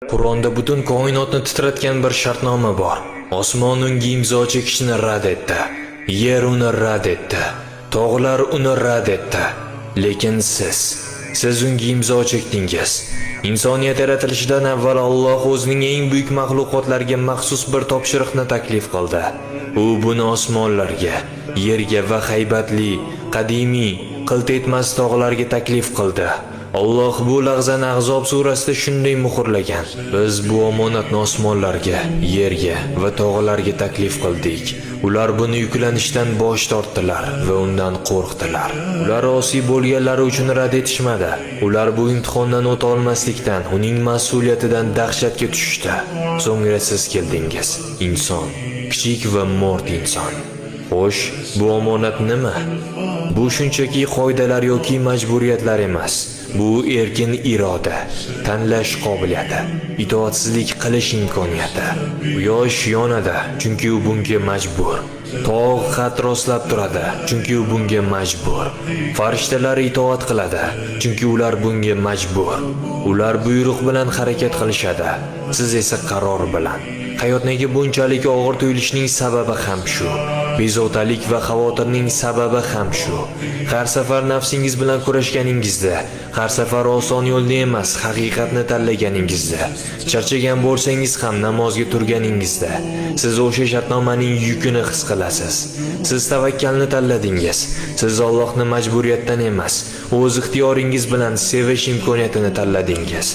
Qur'onda butun koinotni titratgan bir shartnoma bor. Osmon unga imzo chekishni rad etdi. Yer uni rad etdi. Tog'lar uni rad etdi. Lekin siz unga imzo chekdingiz. Insoniyat yaratilishidan avval Alloh o'zining eng buyuk maxluqotlariga maxsus bir topshiriqni taklif qildi. U buni osmonlarga, yerga va haybatli, qadimiy, qilt etmas tog'larga taklif qildi. Alloh bu lahzani Ahzob surasida shunday muhrlagan: "Biz bu omonatni osmonlarga, yerga va tog'larga taklif qildik. Ular buni yuklanishdan bosh tortdilar va undan qo'rqdilar. Ular osiy bo'lganlari uchun rad etishmadi. Ular bu imtihondan o'ta olmaslikdan, uning mas'uliyatidan dahshatga tushishdi. So'ngra siz keldingiz, inson, kichik va mo'rt inson. Xo'sh, bu omonat nima? Bu shunchaki qoidalar yoki majburiyatlar emas. Bu erkin iroda, tanlash qobiliyati, itoatsizlik qilish imkoniyati. Quyosh yonadi, chunki u bunga majbur. Tog' qad rostlab turadi, chunki u bunga majbur. Farishtalar itoat qiladi, chunki ular bunga majbur. Ular buyruq bilan harakat qilishadi, siz esa qaror bilan. Hayot nega bunchalik og'ir tuyulishining sababi ham shu. Bezovtalik va xavotirning sababi ham shu. Har safar nafsingiz bilan kurashganingizda, har safar oson yo'lni emas, haqiqatni tanlaganingizda, charchagan bo'lsangiz ham namozga turganingizda, siz o'sha shartnomaning yukini his qilasiz. Siz tavakkalni tanladingiz. Siz Allohni majburiyatdan emas, o'z ixtiyoringiz bilan sevish imkoniyatini tanladingiz.